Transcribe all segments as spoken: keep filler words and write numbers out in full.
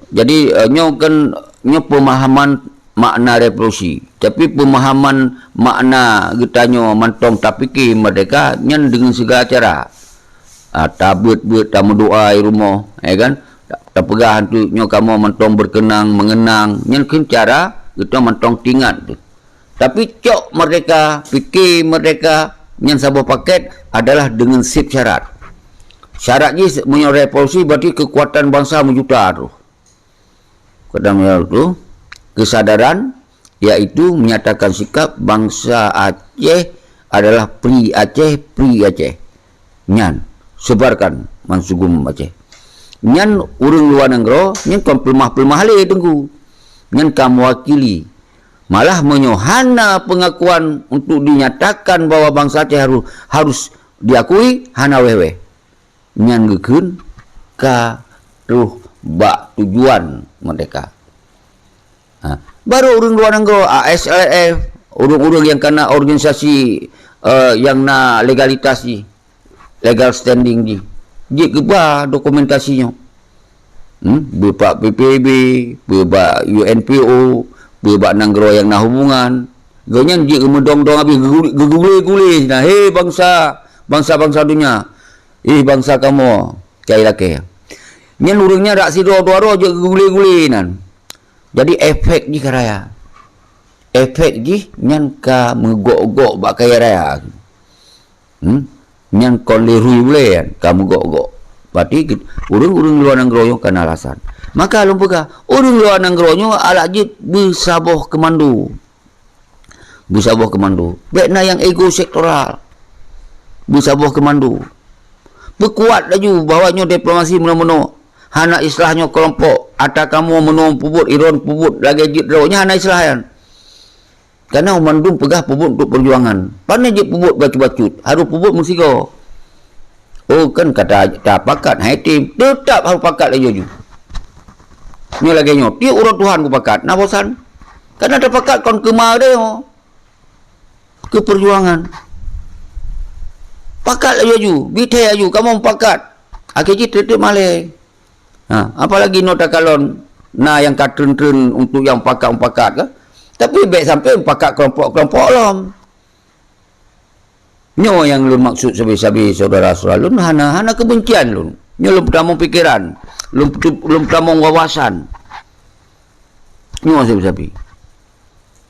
Jadi, eh, nyoe kan, nyoe pemahaman makna revolusi. Tapi pemahaman makna geutanyoe mantong tapike merdeka nyan deungon segala cara. Ah, tabeuet-beuet, tameudoa di rumoh, ya kan? Tapeugah antu nyoe kamoe mantong berkenang, mengenang, nyan kheun cara geutanyoe mantong tingat tu. Tapi cok merdeka, pike merdeka, nyan saboh paket adalah deungon seb syarat. Syarat jih meunyoe revolusi berarti kekuatan bangsa meujuta tu. Keudamelan tu, kesadaran, yaitu menyatakan sikap bangsa Aceh adalah Free Aceh, Free Aceh. Nyan, sebarkan mansugum Aceh. Nyan ureuëng luwa nanggroe, nyan kon peuleumah-peuleumah lé Teungku. Nyan ka mewakili. Malah meunyoe hana pengakuan untuk dinyatakan bahwa bangsa Aceh harus, harus diakui, hana weh-weh. Nyan geukheun ka troh bak tujuan merdeka. Ha, baru ureuëng luwa nanggroe, A S L F, ureuëng-ureuëng nyang kana organisasi, eh, nyang na legalitas jih, legal standing jih, jeuet geuba dokumentasi nyoe. Hmm, beubak P P B, beubak U N P O, beubak nanggroe nyang na hubungan. Gobnyan jeuet geumeudong-dong habéh, geugule-gule sinan, "He bansa, bansa-bansa donya, ih bansa kamoe, cai lakée." Nyan ureuëng nyan rak sidroe dua droe jeuet geugule-gule nan. Jadi efek jih ka raya. Efek jih nyan ka meugok-gok bak kayée raya. Hmm? Nyan kon lé rui ulée nyan ka meugok-gok. Berarti ureuëng-ureuëng luwa nanggroe nyoe kana alasan. Maka lôn peugah, ureuëng luwa nanggroe nyoe alak jeuet beusaboh keumando. Beusaboh keumando. Bék na nyang ego sektoral. Beusaboh keumando. Peukuat laju bahwa nyoe diplomasi meunoe-meunoe. Hana istilah nyoe kelompok, ata kamoe meunoe peubuet, iron peubuet lagée jeuet droe. Nyan hana istilah nyan. Karena mandum peugah peubuet untuk perjuangan. Pane jeuet peubuet bacut-bacut, harôh peubuet meusigoe. Oh, kan kata tapakat hai tem, teutap harôh pakat laju-laju. Nyoe lagée nyoe, tiep uroe Tuhan kupakat, na bosan. Karena tapakat kon keuma deh nyoe. Keu perjuangan. Pakat laju-laju, bithee laju, kamoe mupakat. Akhé jih teutap malée. Ha, apalagi nyoe takalon na nyang ka treun-treun untuk nyang pakat-pakat ka. Tapi bék sampai pakat kelompok-kelompok lom. Nyoe nyang lôn maksud sabe-sabe syedara-syedara lôn hana, hana kebencian lôn. Nyoe lôn peutamong pikeran, lôn peutu-, lôn peutamong wawasan. Nyoe sabe-sabe.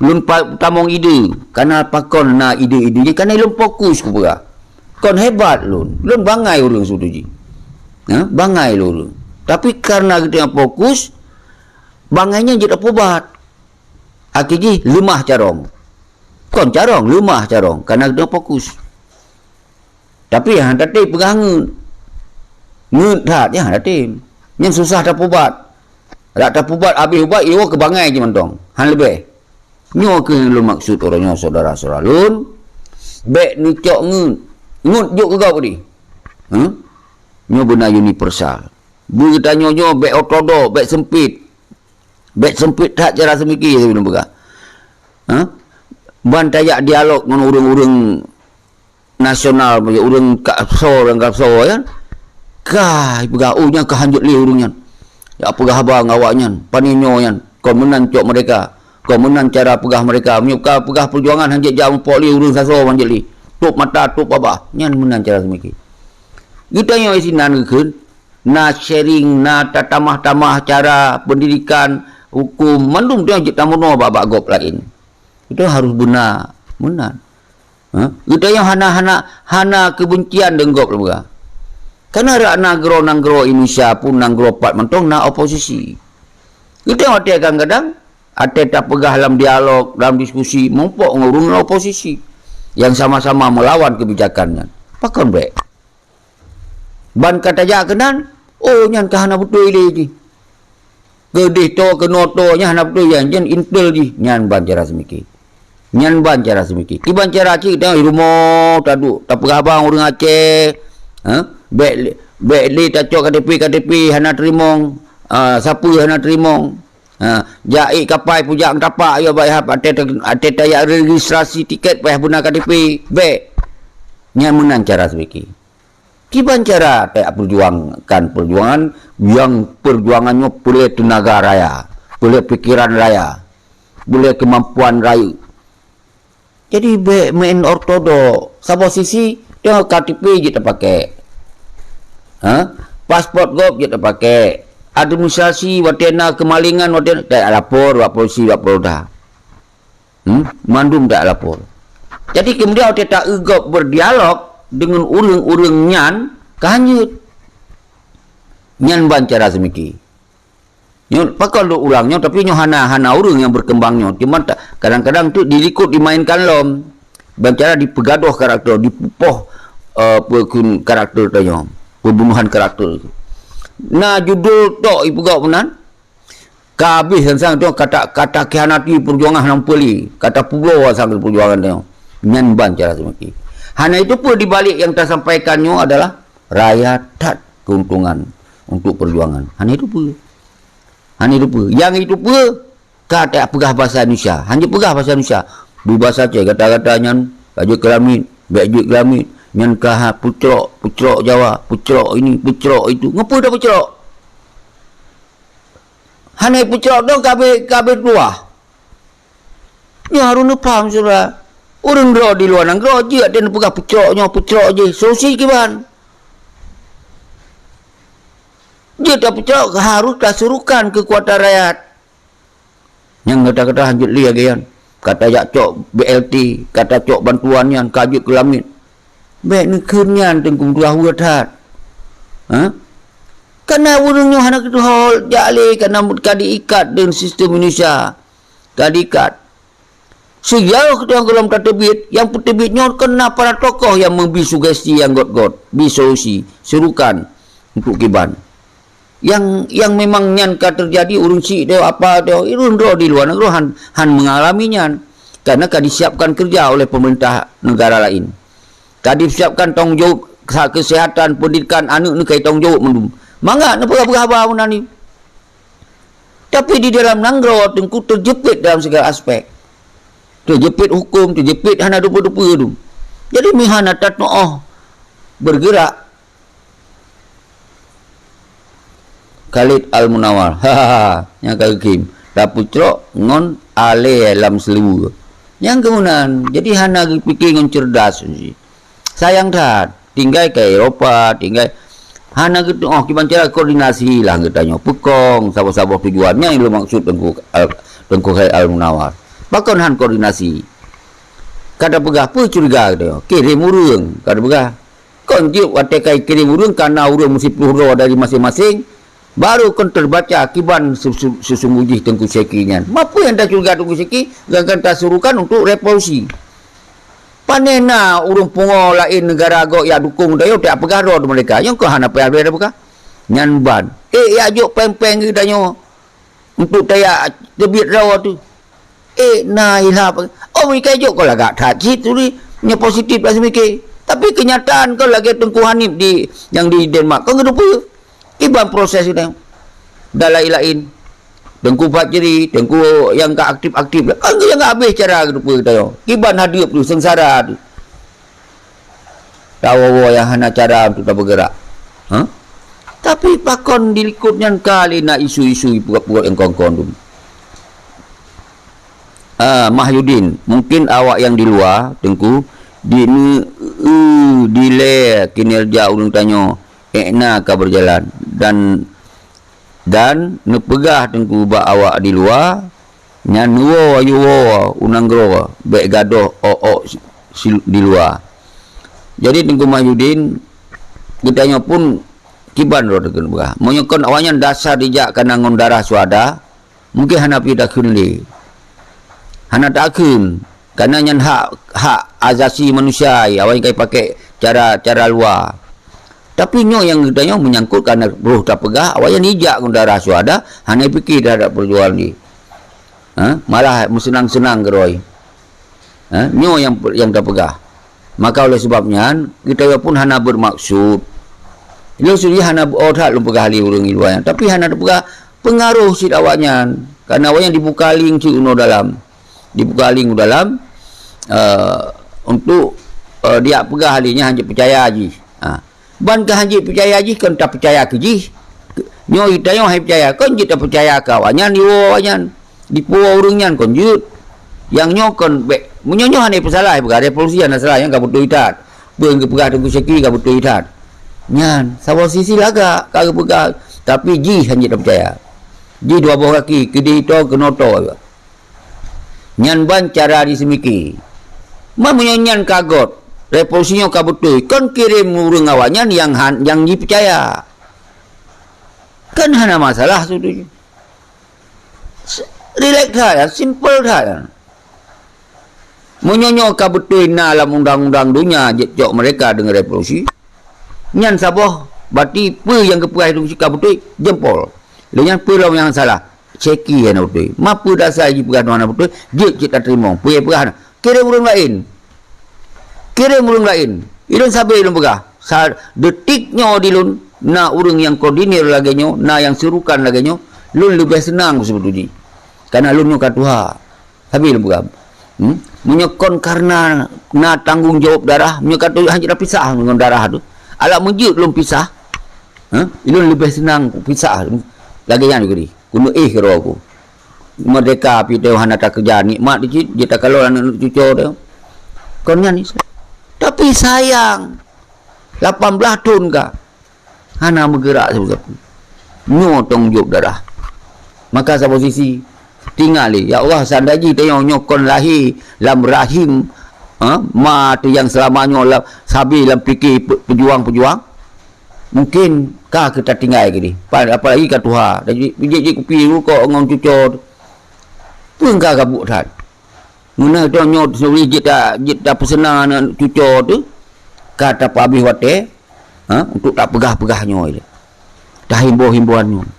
Lôn pa-, tamong ide, kana pakon na ide-ide nyan, kana lôn fokus kupeugah. Kon hebat lôn, lôn bangai ureuëng sibeutôi jih. Ha, bangai lôn ureuëng. Tapi karena geutanyoe fokus, bangai nyan jeuet apeubat. Akhé jih leumah carông. Kon carông, leumah carông, karena geutanyoe fokus. Tapi hana tatem peugah ngeut. Ngeut that, nyan hana tatem. Nyan susah tapeubat. Rak tapeubat habéh ubat, iwoe keu bangai jih mantong. Han leubeh. Nyoe keuh nyang lôn maksud uroe nyoe syedara-syedara lôn. Bék neucok ngeut. Ngeut jok keu gob tadi. Huh? Nyoe beuna universal. Beu geutanyoe nyoe bék ortodok, bék sempit. Bék sempit that cara seumiké, lôn peugah. Huh? Ban tajak dialog ngon ureuëng-ureuëng nasional, ureuëng kapso, ureuëng kapso nyan, ka peugah, "Oh, nyan ka hanjeuet lé ureuëng nyan. Ya peugah haba ngon awak nyan, pane nyoe nyan, kon meunan cok merdeka, kon meunan cara peugah merdeka. Meunyoe ka peugah peujuangan hanjeuet jak mupok lé ureuëng sasoe hanjeuet lé. Tup mata, tup babah." Nyan meunan cara seumiké. Geutanyoe sinan geukheun, na sharing, na tatamah-tamah cara pendidikan, hukum, mandum tu nyang jeuet tamunoe bak-bak gob laén. Itu harus beuna meunan. Ha? Geutanyoe hana, hana, hana kebencian deungon gob leuba. Karena rak nanggroe-nanggroe Indonesia pun nanggroe pat mantong na oposisi. Geutanyoe watée kadang-kadang, watée tapeugah lam dialog, lam diskusi, mupok ngon ureuëng oposisi yang sama-sama melawan kebijakan nyan. Pakon bék? Ban ka tajak keunan, oh, nyan ka hana beutôi lé jih. Keudeh to, keunoe to, nyan hana beutôi, nyan, nyan intel jih. Nyan ban cara seumiké. Nyan ban cara seumiké. Kiban cara cit, tengok di rumoh, taduek, tapeugah bang ureuëng Aceh. Ha? Bék, bék lé tacok K T P, K T P hana teurimong. Ah, sapeue hana teurimong. Ha, jak ék kapai pujak tapak, ya, bak, ya, até, até tajak registrasi tiket payah beuna K T P. Bék. Nyan meunan cara seumiké. Kiban cara tajak peujuangkan peujuangan nyang peujuangan nyoe peureulée teunaga raya, peureulée pikeran raya, peureulée keumampuan rayeuk. Jadi bék main ortodok. Saboh sisi, teuh K T P jeuet tapaké. Ha? Paspot gob jeuet tapaké. Administrasi watée na keumalingan watée na, tajak lapor bak polisi, bak polda. Hmm? Mandum tajak lapor. Jadi keumudian watée taeu gob berdialog deungon ureuëng-ureuëng nyan ka hanjeuet. Nyan ban cara seumiki. Nyoe pakon lôn ulang nyoe, tapi nyoe hana, hana ureuëng nyang berkembang nyoe. Cuma ta-, kadang-kadang tu di likot dimainkan lom. Ban cara dipeugadoh karakter, dipupoh, eh, peukun karakter tanyoe. Pembunuhan karakter. Na judul tok ipeugah meunan. Ka habéh sang-sang tu kata, kata khianati perjuangan hana peuli, kata pulo sang perjuangan tu. Nyan ban cara seumiki. Hana itu pun di balik yang tasampaikan nyoe adalah raya that keuntungan untuk perjuangan. Hana itu pun. Hana itu pun. Yang itu pun ka tak peugah bahasa Indonesia. Hanya peugah bahasa Indonesia. Dua bahasa cai kata-kata nyan, raja kelamit, bek jeuet kelamit, nyan ka ha pucrok, pucrok Jawa, pucrok ini, pucrok itu. Ngapa dah pucrok? Hana pucrok dong ka habéh, ka habéh tuah. Nyoe harôh neupaham, syedara. Ureuëng droe di luwa nanggroe jeuet dan peugah pucrok nyoe, pucrok jih. Solusi kiban? Jeuet tapucrok harôh tasurukan keukuatan rakyat. Nyang gata-gata hanjeuet lé lagée nyan. Ka tajak cok B L T, ka tacok bantuan nyan, ka jeuet keu lamiet. Bék neukheun nyan teungku meutuah weueh that. Ha? Kana ureuëng nyoe hana keudeuhol jak lé kana ka diikat deungon sistem Indonesia. Ka diikat. Seujaroh keudroe gohlom tateubiet, nyang peuteubiet nyoe kon na para tokoh nyang meubi sugesti nyang got-got, bi solusi, serukan untuk kiban. Nyang, nyang memang nyan ka teujadi ureuëng syiek teuh, apa teuh, ureuëng droe di luwa nanggroe han, han mengalami nyan. Karena ka disiapkan kerja oleh pemerintah negara lain. Ka disiapkan tanggong jaweueb sa-, kesehatan, pendidikan aneuëk neukai tanggong jaweueb mandum. Mangat neupeugah-peugah haba meunan nyoe. Tapi di dalam nanggroe teungku teujeuet dalam segala aspek. Teujeuet huköm, teujeuet hana dupeue-dupeue tu. Jadi meuhana tateuoh bergerak. Khalid Al-Munawar. Hahaha. Nyang ka geukim. Tapucrok ngon alée lam seuleuweue. Nyang keumunan, jadi hana geupike ngon cerdas. Sayang that, tinggai ka Eropa, tinggai hana geuteuoh kiban cara koordinasi lah geutanyoe. Peukong saboh-saboh tujuan. Nyan lôn maksud Teungku Al-, Teungku Khalid Al-Munawar. Pakon han koordinasi? Ka tapeugah peue curiga geutanyoe? Kirém ureuëng, ka tapeugah. Kon jeuet watée ka ikirém ureuëng ka na ureuëng meusiploh droe dari maséng-maséng, baru kon teubaca kiban su-, su-, seusungguh jih Teungku Syeki nyan. Mapeue nyang tacuriga Teungku Syeki, gangkan tasurukan untuk revolusi. Pane na ureuëng pungo laén neugara gob jak dukong tanyoe, tajak peugah droe di meureka. Nyang keuh hana payah lé tapeugah. Nyan ban. Eh, jak jok péng-péng geutanyoe. Untuk tajak teubiet droe tu. Eh, na ilap. Oh, meureka jok keu lagak that cit turi. Nyoe positif lah seumike. Tapi keunyataan keu lagée Teungku Hanif di, nyang di Denmark. Kon geudupeue. Kiban proses geutanyoe. Dan laén-laén. Teungku Fajri, teungku nyang ka aktif-aktif lah. Kan nyang ka habéh cara geudupeue geutanyoe. Kiban hadeup tu, seungsara tu. Tawoe-woe nyang hana cara untuk tabeugerak. Ha? Tapi pakon di likot nyan ka lé na isu-isu peugot-peugot nyang kon-kon tu. Ah, Mahyudin, mungkin awak nyang di luwa, Teungku, di, dilée kinerja ureuëng tanyoe, ék na ka berjalan dan, dan neupeugah Teungku bak awak di luwa, nyan woe ayue woe u nanggroe, bék gadôh ôk-ôk si, si, di luwa. Jadi Teungku Mahyudin, geutanyoe pun kiban droe teukeun peugah. Meunyoe kon awaknyan dasar dijak kana ngon darah syuhada, mungkin hana pih takheun lé. Hana takheun, karena nyan hak, hak asasi manusia, awaknyan ka jipakék cara, cara luwa. Tapi nyoe nyang geutanyoe menyangkut kana roh tapeugah, awaknyan ijak ngon darah syuhada, hana pike terhadap perjuangan jih. Ha? Malah meuseunang-seunang keudroe. Ha? Nyoe nyang, nyang tapeugah. Maka oleh sebab nyan, geutanyoe pun hana bermaksud. Lôn sendiri hana oh that lôn peugah lé ureuëng di luwa nyan. Tapi hana tapeugah pengaruh cit awaknyan. Karena awaknyan dibuka link cit unoe dalam. Dibuka link u dalam, eh, untuk, eh, dijak peugah lé nyan hana peucaya jih. Ha. Ban ka hanjeuet peucaya jih kon tapeucaya keu jih. Nyoe tanyoe hai peucaya, kon jeuet tapeucaya keu awaknyan, diwoe awaknyan. Dipuwoe ureuëng nyan kon jeuet. Nyang nyoe kon bék, meunyoe nyoe hana peusalah, peugah revolusi hana salah, nyang ka beutôi that. Peue nyang geupeugah Teungku Syekhi ka beutôi that. Nyan, saboh sisi lagak ka geupeugah, tapi jih hanjeuet tapeucaya. Jih dua boh kaki, keudeh ito keunoe toe. Nyan ban cara jih seumiki. Ma meunyoe nyan ka got, revolusi nyoe ka beutôi, kon kirém ureuëng awaknyan nyang han, nyang jipeucaya. Kan hana masalah sibeutôi jih. Rileks that, simple that. Meunyoe nyoe ka beutôi na lam undang-undang donya jeuet cok mereka deungon revolusi, nyan saboh, berarti peue nyang geupeugah revolusi ka beutôi, jempol. Lé nyan peue lom nyang salah? Syekhi hana beutôi. Ma peue dasai jipeugah droe hana beutôi, jeuet cit tateurimong. Peue peugah hana? Kirém ureuëng laén. Kirém ureuëng laén. Ilôn sabe lôn peugah. Sa detik nyoe di lôn, na ureuëng nyang koordinir lagée nyoe, na nyang seurukan lagée nyoe, lôn leubeh seunang sibeutôi jih. Karena lôn nyoe ka tuha. Sabe lôn peugah. Hmm? Meunyoe kon karena na tanggong jaweueb darah, meunyoe ka tuha hana tapisah ngon darah tu. Alah meujeuet lôn pisah. Ha? Ilôn leubeh seunang pisah. Lagée nyan keudeh. Keuneuk éh keudroe ku. Merdeka pih teuh hana takeureuja, nikmat cit, jeuet takalon aneuk cucoe teuh. Kon nyan Islam. Tapi sayang, lapan blaih thon ka hana meugerak sapeue-sapeue. Nyoe tanggong jaweueb darah. Maka saboh sisi, tingat lé, ya Allah, seandai jih tanyoe nyoe kon lahé lam rahim, ha, ma teuh nyang seulama nyoe lam, sabe lam pike pe-, peujuang-peujuang, mungkin ka keu tatinggai keudeh. Pa-, apalagi ka tuha. Dan ji-, jeuet jikupi rukok ngon cucoe tu. Peue ka gabuk that. Meunan tanyoe seuleh jeuet ta-, jeuet tapeuseunang aneuk cucoe tu, ka tapeuhabéh watée, ha, untuk tapeugah-peugah nyoe. Tahimbau-himbauan nyoe.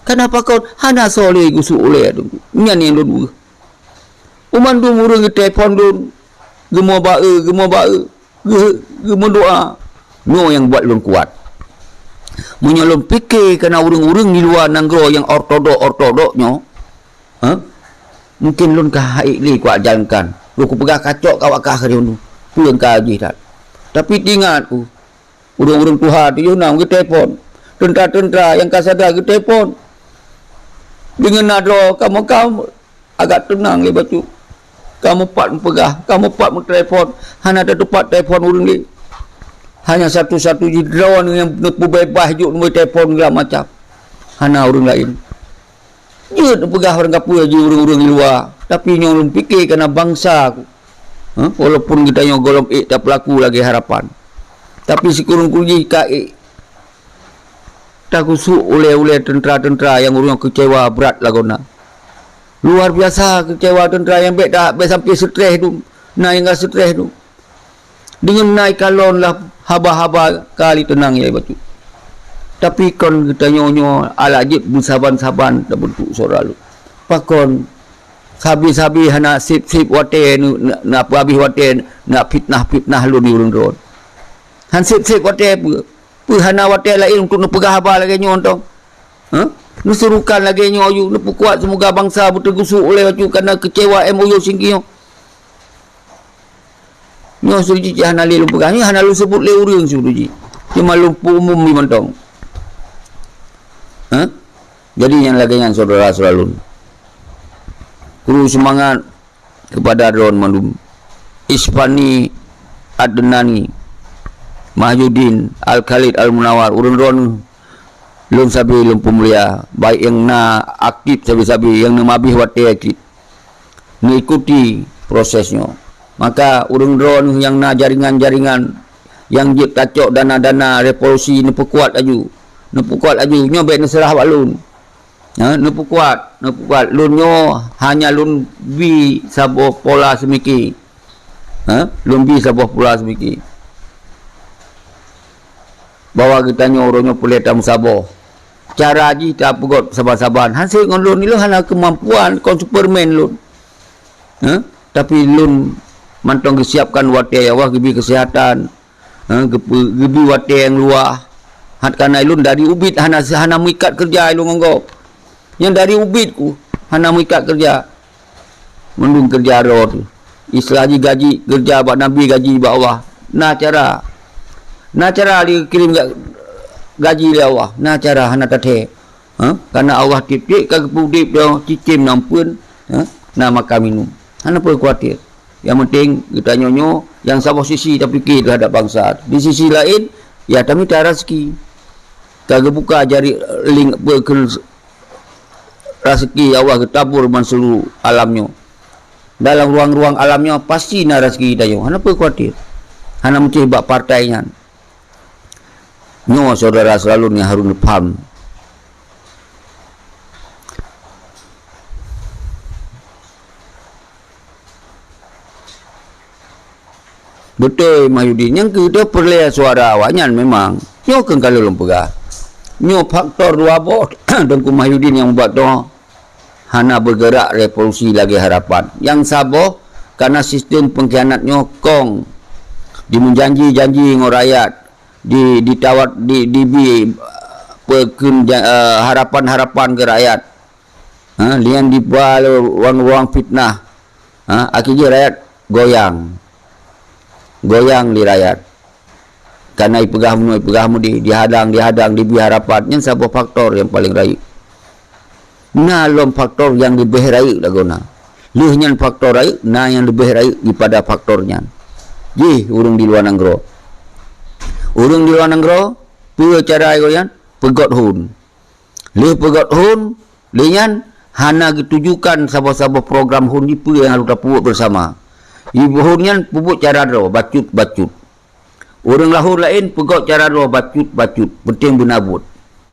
Kenapa kon hana soe lé geusuk ulée tu? Nyan nyang lôn beuh. Ban mandum ureuëng geutelepon lôn, geumoe ba-e, geumoe ba-e, geu-, geumeudoá. Nyoe nyang buet lôn kuat. Meunyoe lôn pike keu na ureuëng-ureuëng di luwa nanggroe nyang ortodok-ortodok nyoe, ha? Mungkin lôn ka hait lé kuat jalankan. Lôn kupeugah kacok kawak kah keu lôn. Peue ka jih that. Tapi tingat ku, ureuëng-ureuëng tuha tu yoh na geutelepon. Teuntra-teuntra nyang ka sadar geutelepon. Deungon na droe kamoe ka agak teunang lé bacut. Kamoe pat meupeugah, kamoe pat meutelepon, hana tatupat telepon ureuëng lé. Hanya satu-satu jih droeneuh nyang neupeubeubaih jok neubri telepon segala macam. Hana ureuëng laén. Jeuet neupeugah barang kapeue jih ureuëng-ureuëng di luwa, tapi nyoe lôn pike keu na bansa ku. Ha? Walaupun geutanyoe gohlom ék tapeulaku lagée harapan. Tapi sikureueng-kureueng jih ka ék. Tagusok ulée-ulée teuntra-teuntra nyang ureuëng keucewa brat lagoe na. Luar biasa keucewa teuntra nyang bék ta-, bék sampai seutreh tu. Na nyang ka seutreh tu. Deungon na ikalon lah haba-haba kali teunang ya bacut. Tapi kon geutanyoe nyoe alah jeuet beusaban-saban tabentuk syedara lôn. Pakon sabe-sabe hana sép-sép watée ne-, ne-, neupeuhabéh watée neufitnah-fitnah lôn di ureuëng droe. Han sép-sép watée peue? Peue hana watée laén untuk neupeugah haba lagée nyoe mantong? Ha? Neusuruhkan lagée nyoe aju, neupeukuat seumoga bansa beuteugusok ulée bacut kana keucewa M O U Singkiyong. Nyoe sibeutôi jih hana lé lôn peugah, nyoe hana lôn seubut lé ureuëng sibeutôi jih. Cuma lôn peuumum di mantong. Ha? Jadi nyang lagée nyan syedara-syedara lôn. Kru seumangat keupada droe mandum. Ispani, Adnani, Mahyudin, Al-Khalid, Al-Munawar, ureuëng droe lôn sabe lôn peumulia, baik nyang na aktif sabe-sabe, nyang neumeuhabéh watée cit. Meuikuti proses nyoe. Maka ureuëng droeneuh nyang na jaringan-jaringan nyang jeuet tacok dana-dana revolusi neupeukuat aju. Neupeukuat aju, nyoe bék neuseurah bak lôn. Ha, neupeukuat, neupeukuat. Lôn nyoe hanya lôn bi saboh pola seumiki. Ha, lôn bi saboh pola seumiki. Bahwa geutanyoe uroe nyoe peureulée tameusaboh. Cara jih tapeugot saban-saban. Hase ngon lôn, lôn hana keumampuan kon Superman lôn. Ha? Tapi lôn mantong geusiapkan watée, ya Allah geubi keuseuhatan. Ha, geupeu-, geubi watée nyang luwah. Hat kana lôn dari ubit hana, hana meuikat keureuja lôn ngon gob. Nyang dari ubit ku hana meuikat keureuja. Mandum keureuja droe tu. Istilah jih gaji, keureuja bak Nabi, gaji bak Allah. Na cara. Na cara dikirém ga-, gaji lé Allah. Na cara hana tathèe. Ha? Karena Allah tiep-tiep ka geupeuudép droe, cicém na ampeuen, ha? Na makan minum. Hana peue khawatir. Yang penting geutanyoe nyoe nyang saboh sisi tapike teuhadap bansa. Di sisi laén, ya tamita raseuki. Ka geubuka jari ling peue kheun raseuki Allah geutabur ban seuluruh alam nyoe. Dalam ruang-ruang alam nyoe pasti na raseuki tanyoe. Hana peue khawatir. Hana meucéh bak partai nyan. Nyoe syedara seulalu nyang harôh neupaham. Beutôi Mahyudin, nyang keu teuh peureulèe suara awaknyan memang. Nyoe keuh ka lôn peugah. Nyoe faktor dua boh Teungku Mahyudin nyang buet droe hana bergerak revolusi lagèe harapan. Nyang saboh, karena sistem pengkhianat nyoe kong dimeujanji-janji ngon rakyat, di, ditawat, di, dibi, peue kheun ja-, eh, harapan-harapan keu rakyat. Ha, lian diba lé ruang-ruang fitnah. Ha, akhé jih rakyat goyang. Goyang lé rakyat. Karena ipeugah meunoe, ipeugah meudéh, dihadang, dihadang, dibi harapan. Nyan saboh faktor nyang paleng rayeuk. Na lom faktor nyang leubeh rayeuk lagoe na. Lheueh nyan faktor rayeuk, na nyang leubeh rayeuk dipada faktor nyan. Jih ureueng di luwa nanggroe. Ureueng di luwa nanggroe, peue cara gobnyan? Peugöt hon. Lheueh peugöt hon, lheueh nyan hana geutujukan saboh-saboh program hon jih peue nyang harôh tapeubuet beusama. Di hon nyan peubuet cara droe, bacut-bacut. Ureueng lahon laén peugöt cara droe, bacut-bacut, penting beuna buet.